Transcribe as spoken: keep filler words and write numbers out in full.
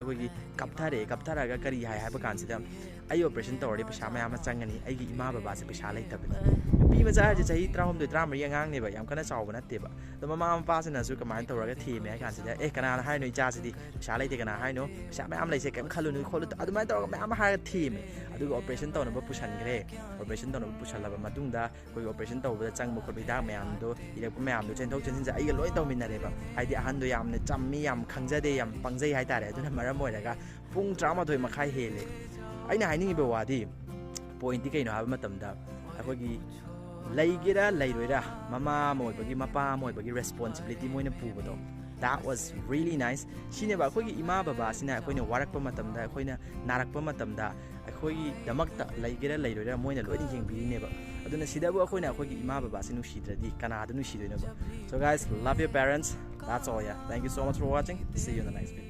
ꯑꯩꯈꯣꯏꯒꯤ ꯀꯞꯊꯔꯛꯑꯦ꯫ ꯀꯞꯊꯔꯛꯑꯒ ꯀꯔꯤ ꯍꯥꯏ ꯍꯥꯏꯕ ꯀꯥꯟꯁꯤꯗ, "ꯑꯩ operation ꯇꯧꯔꯗꯤ ꯄꯩꯁꯥ ꯃꯌꯥꯝ ꯑꯃ ꯆꯪꯒꯅꯤ, ꯑꯩꯒꯤ ꯏꯃꯥ ꯕꯕꯥꯁꯦ ꯄꯩꯁꯥ ꯂꯩꯇꯕꯅꯤ"꯫ ꯅꯨꯄꯤ ꯃꯆꯥ ꯍꯥꯏꯁꯦ ꯆꯍꯤ ꯇꯔꯥꯍꯨꯝꯗꯣꯏ ꯇꯔꯥꯃꯔꯤ ꯑꯉꯥꯡꯅꯦꯕ, ꯌꯥꯝ ꯀꯟꯅ ꯆꯥꯎꯕ ꯅꯠꯇꯦꯕ꯫ ꯑꯗꯣ ꯃꯃꯥ ꯃꯄꯥꯁꯤꯅꯁꯨ ꯀꯃꯥꯏꯅ ꯇꯧꯔꯒ ꯊꯦꯝꯃꯦ ꯍꯥꯏ ꯀꯥꯟꯁꯤꯗ, "ꯑꯦ, ꯀꯅꯥꯅ ꯍꯥꯏꯅꯣ ꯏꯆꯥꯁꯤꯗꯤ ꯄꯩꯁꯥ ꯂꯩꯇꯦ, ꯀꯅꯥ ꯍꯥꯏꯅꯣ? ꯄꯩꯁꯥ ꯃꯌꯥꯝ ꯂꯩꯁꯦ, ꯀꯩꯝ ꯈꯜꯂꯨꯅꯨ ꯈꯣꯠꯂꯨ"꯫ ꯑꯗꯨꯃꯥꯏꯅ ꯇꯧꯔꯒ ꯃꯌꯥꯝ ꯑꯃ ꯍꯥꯏꯔꯒ ꯊꯦꯝꯃꯦ꯫ ꯑꯗꯨꯒ operation ꯇꯧꯅꯕ ꯄꯨꯁꯟꯈ꯭ꯔꯦ꯫ Operation ꯇꯧꯅꯕ ꯄꯨꯁꯜꯂꯕ ꯃꯇꯨꯡꯗ ꯑꯩꯈꯣꯏꯒꯤ operation ꯇꯧꯕꯗ ꯆꯪꯕ ꯈꯣꯠꯄ, ꯍꯤꯗꯥꯛ ꯃꯌꯥꯝꯗꯣ, ꯏꯔꯛꯄ ꯃꯌꯥꯝꯗꯣ, ꯆꯦꯟꯊꯣꯛ ꯆꯦꯟꯁꯤꯟꯁꯦ ꯑꯩꯒ ꯂꯣꯏ ꯇꯧꯃꯤꯟꯅꯔꯦꯕ꯫ ꯍꯥꯏꯗꯤ ꯑꯍꯟꯗꯣ ꯌꯥꯝꯅ ꯆꯝꯃꯤ, ꯌꯥꯝ ꯈꯪꯖꯗꯦ, ꯌꯥꯝ ꯄꯪꯖꯩ ꯍꯥꯏꯇꯥꯔꯦ꯫ ꯑꯗꯨꯅ ꯃꯔꯝ ꯑꯣꯏꯔꯒ ꯄꯨꯡ ꯇꯔꯥꯃꯥꯊꯣꯏ ꯃꯈꯥꯏ ꯍꯦꯜꯂꯦ꯫ ꯑꯩꯅ ꯍꯥꯏꯅꯤꯡꯉꯤꯕ ꯋꯥꯗꯤ, pointꯇꯤ ꯀꯩꯅꯣ ꯍꯥꯏꯕ ꯃꯇꯝꯗ, ꯑꯩꯈꯣꯏꯒꯤ ꯂꯩꯒꯦꯔꯥ ꯂꯩꯔꯣꯏꯔꯥ, ꯃꯃꯥ ꯑꯃ ꯑꯣꯏꯕꯒꯤ, ꯃꯄꯥ ꯑꯃ ꯑꯣꯏꯕꯒꯤ responsibility ꯃꯣꯏꯅ ꯄꯨꯕꯗꯣ, that was really nice꯫ ꯁꯤꯅꯦꯕ ꯑꯩꯈꯣꯏꯒꯤ ꯏꯃꯥ ꯕꯕꯥꯁꯤꯅ ꯑꯩꯈꯣꯏꯅ ꯋꯥꯔꯛꯄ ꯃꯇꯝꯗ, ꯑꯩꯈꯣꯏꯅ ꯅꯥꯔꯛꯄ ꯃꯇꯝꯗ, ꯑꯩꯈꯣꯏꯒꯤꯗꯃꯛꯇ ꯂꯩꯒꯦꯔꯥ ꯂꯩꯔꯣꯏꯔꯥ ꯃꯣꯏꯅ ꯂꯣꯏꯅ ꯌꯦꯡꯕꯤꯔꯤꯅꯦꯕ꯫ ꯑꯗꯨꯅ ꯁꯤꯗꯕꯨ ꯑꯩꯈꯣꯏꯅ ꯑꯩꯈꯣꯏꯒꯤ ꯏꯃꯥ ꯕꯕꯥꯁꯤ ꯅꯨꯡꯁꯤꯗ꯭ꯔꯗꯤ ꯀꯅꯥꯗ ꯅꯨꯡꯁꯤꯗꯣꯏꯅꯣꯕ? So guys, love your parents. That's all, yeah. Thank you so much for watching. See you in the next video.